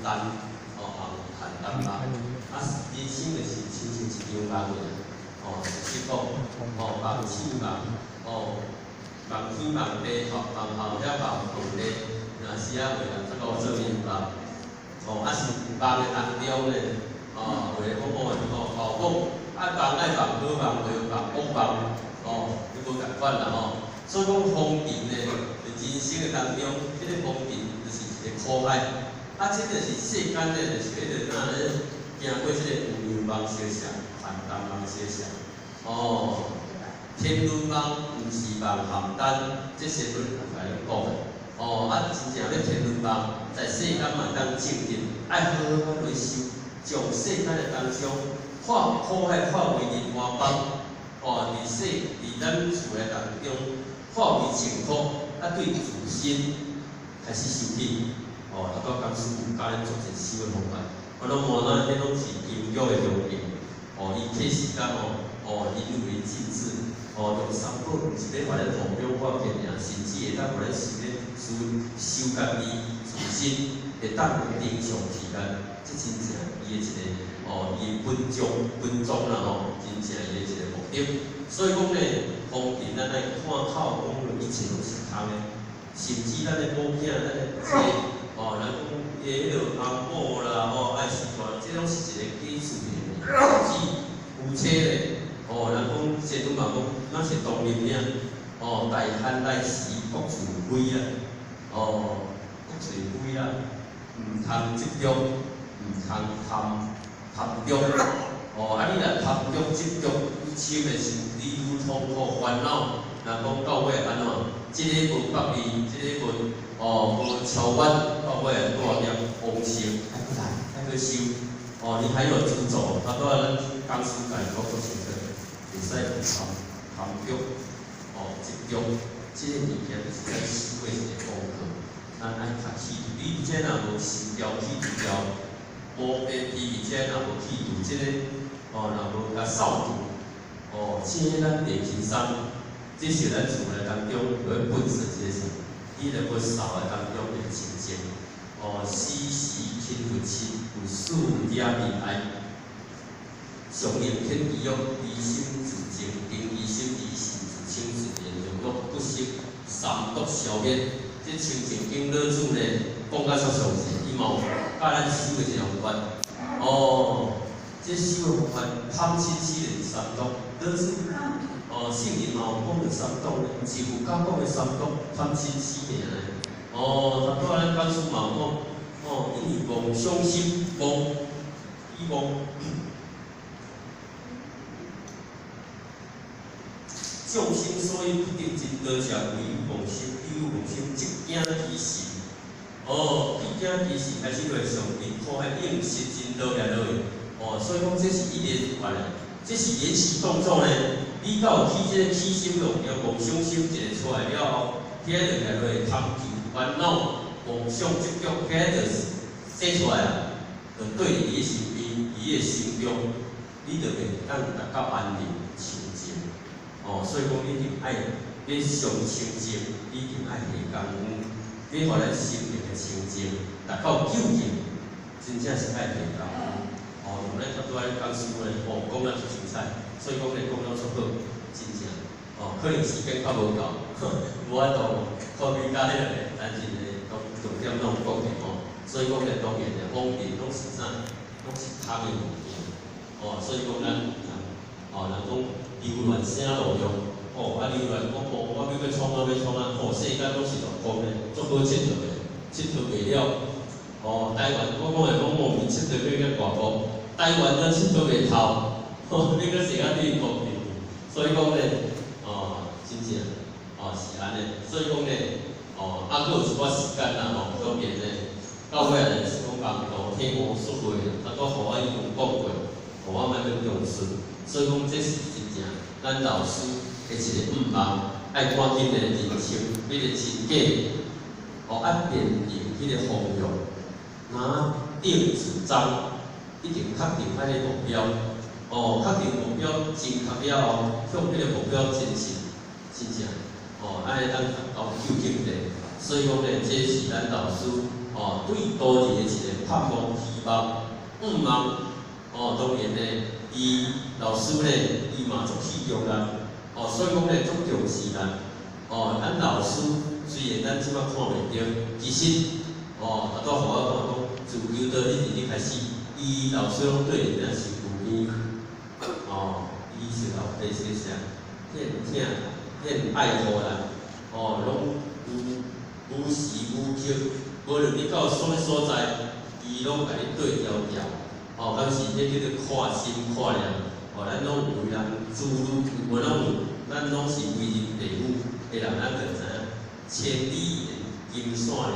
丹，哦，含邯鄲梦，啊，人生就是亲像一場夢爾，哦，是講，哦，夢醒夢，哦，夢天夢地，夢後遐夢後地，若時仔有人才講做夢，哦，啊是夢的當中呢，哦，有的講哦，哦，哦講，啊夢愛夢好夢，有夢惡夢，哦，你無仝款啦吼。所以講風塵呢，佇人生的當中，這個風塵就是一個苦海。啊，這就是世間呢，就是彼個若咧行過這個黃粱夢相像，邯鄲夢相像。哦，天倫夢毋是夢邯鄲，這仙女共咱講的。哦，啊，真正咧天倫夢，在世間嘛會當證得，愛好好來修，將世間的當中化苦海化為蓮花邦。哦，佇世佇咱厝的當中化為淨土，啊，對自身開始修起。哦，啊，拄講師父教咱做一個修的方法，我攏無咱彼攏是金玉的重點。哦，伊啟示講哦，哦，因為盡智，哦，用三寶毋是咧予咱弘揚法見爾，甚至會當予咱修咧修修家己自身，會當有頂上時間，這真正伊的一個哦，伊的本宗本宗啦吼，真正伊的一個目的。所以講咧，風塵咱愛看透，講一切攏是空的，甚至咱的某囝，咱的這個。哦，人講伊的彼落翁某啦，吼，愛是看，這攏是一個假厝的物件。甚至夫妻咧，哦，人講仙女嘛講，若是當面爾，哦，大漢來時各自飛啊，哦，各自飛啊，毋通執著，毋通貪貪著，哦，啊，你若貪著執著愈深的是，你愈痛苦煩惱。人講到尾按怎？這个無百里，這个無哦無超越，到尾大業往生，愛閣來，愛閣修。哦，你還有執著，啊，拄仔咱講師家講足清楚，袂使貪貪著，哦，執著，這个物件就是咱修的一個功課。咱愛較去除，你這若無修掉去除掉，無變皮這若無去除，這个哦，若無共掃除，哦，這个咱袂輕鬆。這是咱厝內當中有咧糞掃這個啥？你咧糞掃的當中會清淨。哦，時時親佛親，有事惹悲哀。常念天地欲，離心自淨，定離心離心自清自然，容欲不息，三毒消滅。這清淨經老子呢，講甲足詳細，伊嘛有教咱修的一個方法。哦，這修的方法，貪嗔痴就是三毒，老子。哦，聖人嘛有講著三毒呢，毋是佛教講的三毒，貪嗔痴爾呢。哦，頭拄仔咱講師嘛有講，哦，因為妄想心妄，以妄，眾生所以不得真道者，為於妄心，以妄心執境其實。哦，執境其實開始就會上佇苦海應實真道遐落去。哦，所以講這是一連串的，這是連續動作呢。你到有起這個起心動念、妄想心一個出來了後，遐就來落貪求煩惱、妄想執著，遐就是生出來啊，就對佇你的身邊，佇你的心中，你就袂當達到安寧清淨。哦，所以講你一定愛欲上清淨，你一定愛下工夫，欲予咱心靈的清淨達到究竟，真正是愛下工夫。哦，用咱頭拄仔講師傅咧，哦，講得足精彩，所以講咧講了足好，真正，哦，可能時間較無夠，無法度考慮甲彼個，但是咧，重重點攏有講著吼，所以講咧當然咧，方便攏是啥，攏是空的物件，哦，所以講咱毋通，哦，人講留戀啥路用，哦，啊留戀講哦，我欲閣創啊，欲創啊，哦，世間攏是落空的，足好𨑨迌的，𨑨迌袂了。哦，台灣我講的講無面𨑨迌欲較大步，台灣都𨑨迌袂透，吼，你閣踅啊對公平，所以講咧，哦，真正，哦是按呢，所以講咧，哦，啊，閣有一寡時間啦，吼，當然咧，到尾仔就是講共道天王說話，啊，閣予我已經講過，予我莫閣重述，所以講這是真正咱老師的一個向望，愛趕緊的認清彼個真假，哦，啊，辨認彼個方向。拿定主張，一定確定彼個目標，哦，確定目標正確了後，向彼個目標前進，真正，哦，按呢當達到究竟地。所以講咧，這是咱老師哦對徒兒的一個盼盼望、希望、願望，哦，當然咧，伊老師咧，伊嘛足器重咱，哦，所以講咧足重視咱，哦，咱老師雖然咱這擺看袂著，其實，哦，頭拄仔予我講講，自求多日日開始，伊老師攏對咱身軀邊，哦，伊是老爸是啥？遐疼、遐愛護咱，哦，攏無無時無刻，無論你到啥物所在，伊攏共你對牢牢，哦，敢是彼叫做看心看念，哦，咱攏有為人子女，無攏有，咱攏是為人父母的人，咱就知影千里眼金線連，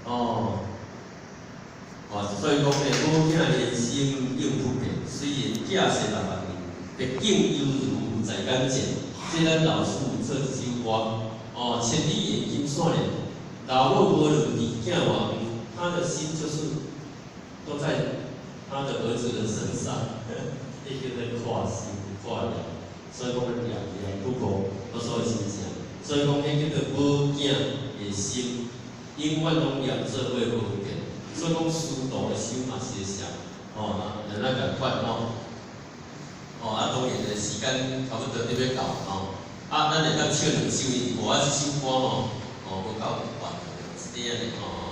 哦，哦，所以講咧，母囝連心永不變，雖然囝勢六百年，畢竟猶如在眼前。這咱老師有做這首歌，哦，千里眼金線連，老母無論佇囝偌遠，他的心就是都在他的兒子的身上，這叫做看心看念，所以講念念不忘，我所以真正，所以講彼叫做母囝的心，永遠攏念做伙無變。所以講師徒的心嘛是會像，哦，咱咱仝款吼。哦，啊，當然咧，時間差不多佇欲到吼，啊，咱會當唱兩首，無啊，這首歌吼，哦，無夠完，一點仔爾吼。